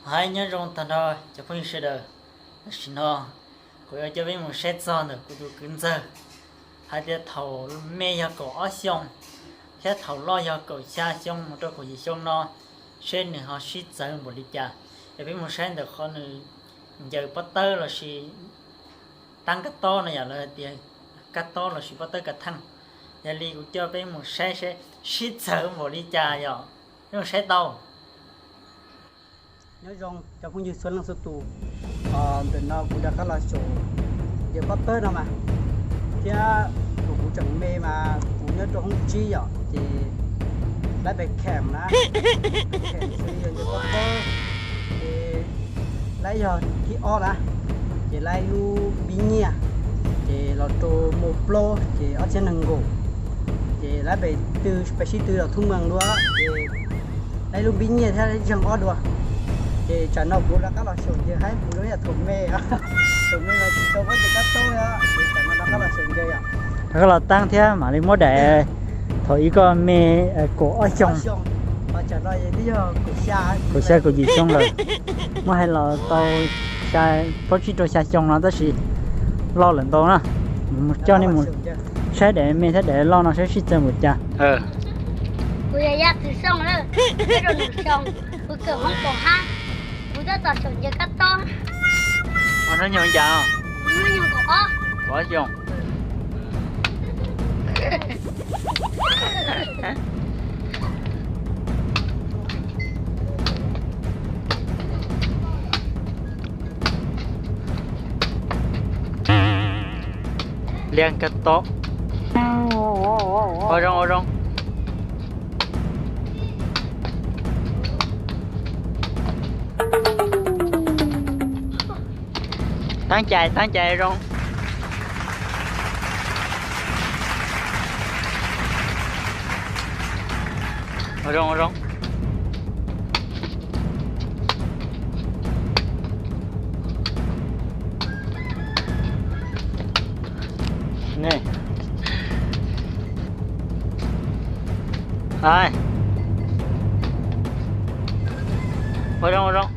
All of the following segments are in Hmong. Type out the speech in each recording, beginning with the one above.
Hais nyob zoo tag nrho cov phooj ywg sawv daws. Tam sim no kuv yuav coj peb mus saib txog ntawm kuv tus kwv ntxawg hais tias thaum me yog kaum ob xyoo thiab thaum loj yog kaum xya xyoo mus rau kaum yim xyoo no, seb nws ho sib txawv npaum li cas. Yog peb mus saib ntawm qhov nws ncaws pob tawb lossis tab kab tob no yom, lawv hais tias kab tob lossis pob tawb kav theej. Yog li kuv coj peb mus saib seb sib txawv npaum li cas yom, peb mus saib tau. Nyob zoo cov phooj ywg txhua leej txhua tus, ntawm no kuv rov qab los xyaum ncaws pob tawb no mas, thiab thaum kuv tseem me mas kuv nyob rau hoob tsib yom, ces laib pes kheem na, kheem xws li yog ncaws pob tawb, ces laib yog thib ob na, ces laib lub npib nyiaj, ces los rau mus plaub ces ob txhiab nees nkaum, ces laib pes tw, pes sib tw los thub mees dua, ces laib lub npib nyiaj thiab zeeg ob dua. Ces tsam no kuv rov qab los xyaum ncaws haib kuv lub yam thaum me, thaum me los tsis tau pob ncaws kab tob, ces tsam no rov qab los xyaum ncaws yom. Rov qab los taab thiab mam li muab daim thaum ub koj me kaum ob xyoo, kaum xya kaum yim xyoo lawm, muab hais los tau plaub tsib rau xya xyoo no tab sis loj lawm ntau na. Mus coj nej mus saib daim me thiab daim loj no saib sib txawv npaum cas. Kuv yog Yaj Txwv Xyooj, nyob rau Num Xyoos, kuv kawm hoob kaum hab, kuv tab tom xyaum ncaws kab tob. Hnub nyoog cas? Hnub nyoog kaum ob. Kaum ob xyoo. Liab kab tob. Ua zoo, ua zoo. Taab cais, taab cais zoo. Ua zoo, ua zoo. Ua zoo, ua zoo.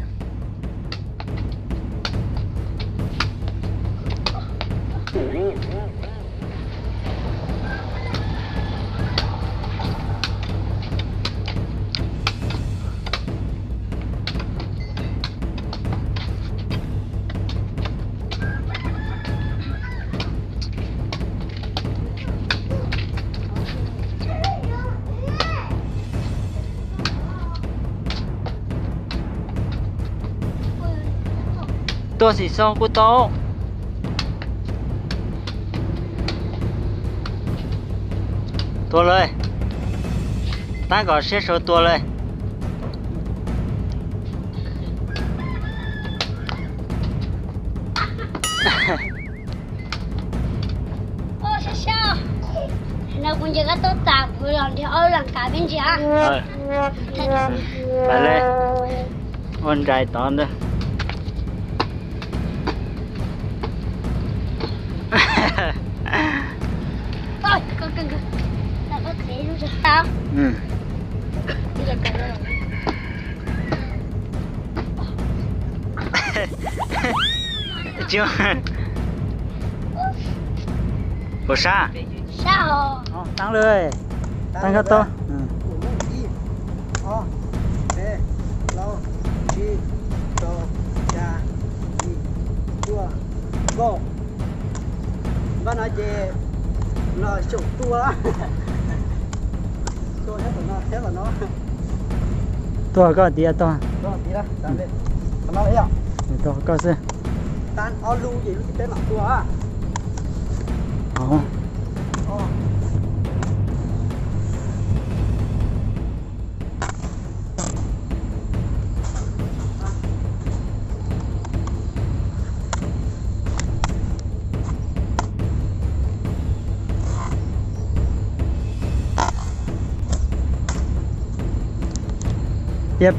Tuaj xim xo kuj tau. Tua lawm. Tab kom siab sau tua lawm. Ua, sab sab. No kuv ncaws kab tob tas kuv los nrhiav ob lub las kav peb ntsia. Ua nraim tod ntag. Puas sab? Taab lawm, taab kab tob. Ib, ob, peb, plaub, tsib, rau, xya, yim, cuaj, kaum. Npaj no ces los xyaum tua. Tua thiab tom no thiab tom no. Tua koj tiag, tua. Tua koj xwb. Tab ob lub ces lub thib peb mam tua. Yep.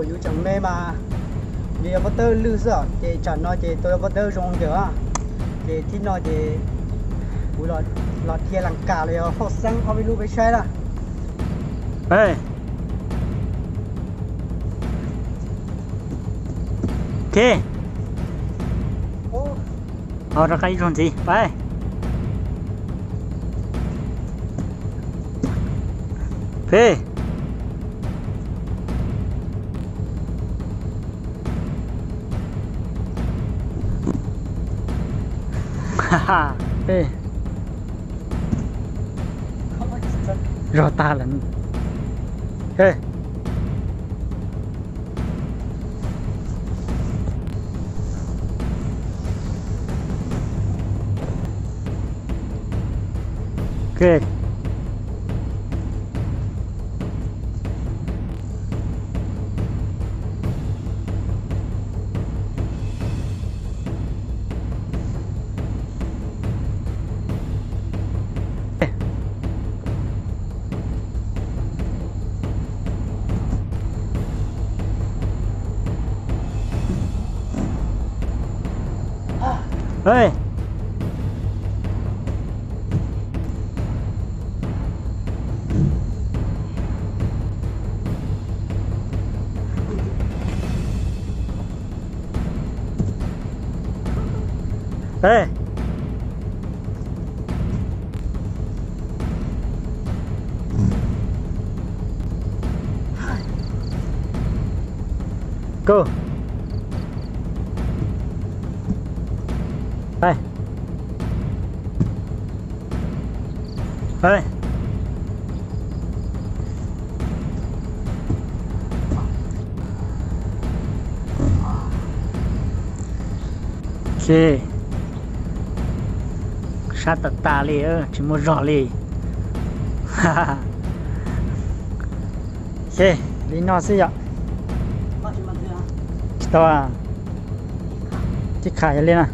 Yus tseem me mas yus yuav pob tawb lwj xwb os, ces tsam no ces tau yuav pob tawb zoo nkawd. Ces thib no ces kuv los dhia Las Kas los yog Hauj Xeeb ob peb lub peb saib na. Ok. Ho rov qab ib zaug ntxiv, pab. Peb. Peb. Zog tag lawm. Ok. Go. Sab tas tas li, tsis muaj zog li. Li no xwb yom. Tsis tau, tib kham yog li na.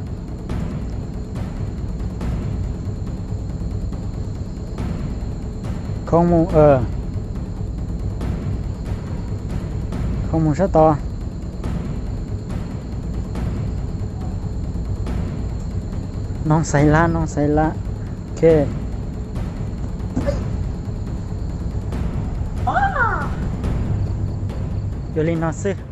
Khoob mus, khoob mus sab tod. Noog xaiv lab, noog xaiv lab. Ok. Yog li no xwb.